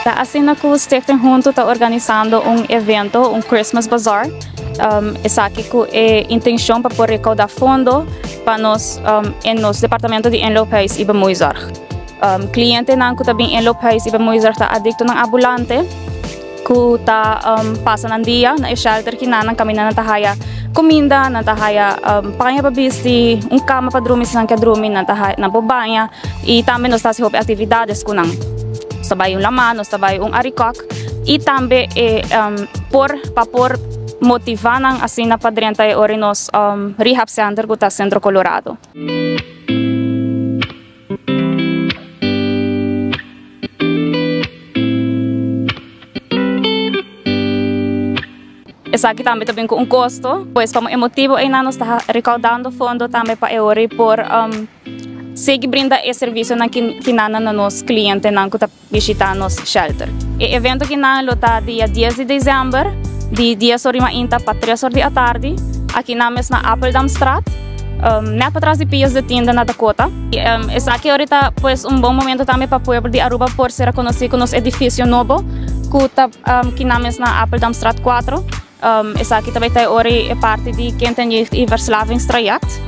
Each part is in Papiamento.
Ta asina cu Stichting Hunto ta organisando un evento, un Christmas Bazaar. Esaki cu e intencion pa por recauda fondo pa nos en nos departamento di inloophuis y bemoeizorg. Clientenan cu ta bin inloophuis y bemoeizorg ta adictonan ambulante cu ta pasa nan dia na e shelter kinan nan caminda nan ta haya cuminda, nan ta haya paña pa bisti, un cama pa drumi si nan kier drumi, nan ta haya, nan por baña y tambe nos ta haci hopi actividades cu nan. Nos ta bay un lama, nos ta bay un arikok y tambe e por pa por motiva nan asina pa drenta e ora nos rehab center cu ta Centro Colorado. Esaki tambe ta bin cu un costo, pues pa e motibo eynan nos ta recaudando fondo tambe pa e ora y por sigui brinda e servicionan kinan na nos clientenan cu ta bishita nos shelter. E evento kinan lo ta dia dies di december di dies or di mainta pa tres or di atardi akinan mes na Appeldamstraat, net patras di Pios de Tienda na Dakota. Esaki ahorita pues un bon momento tambe pa pueblo di Aruba por ser conoci cu nos edificio nobo cu ta kinan mes na Appeldamstraat 4. Esaki ta bay ta e ora e parti di Kind en Jeugd y Verslavingstraject.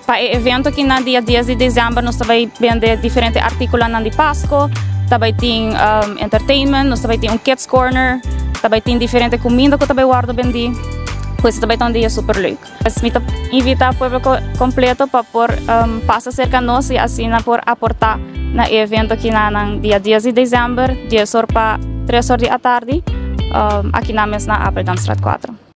Pa e evento kinan dia dies di december nos ta bay bende diferente articulonan di Pasco, ta bay tin entertainment, nos ta bay tin un kids corner, ta bay tin diferente cuminda cu ta bay wordo bendi. Pues ta bay ta un dia super leuk. Pues mi ta invita pueblo completo pa por pasa cerca nos y asina por aporta na e evento kinan dia dies di december, dies or pa tres or di atardi, akinan mes na Appeldamstraat 4.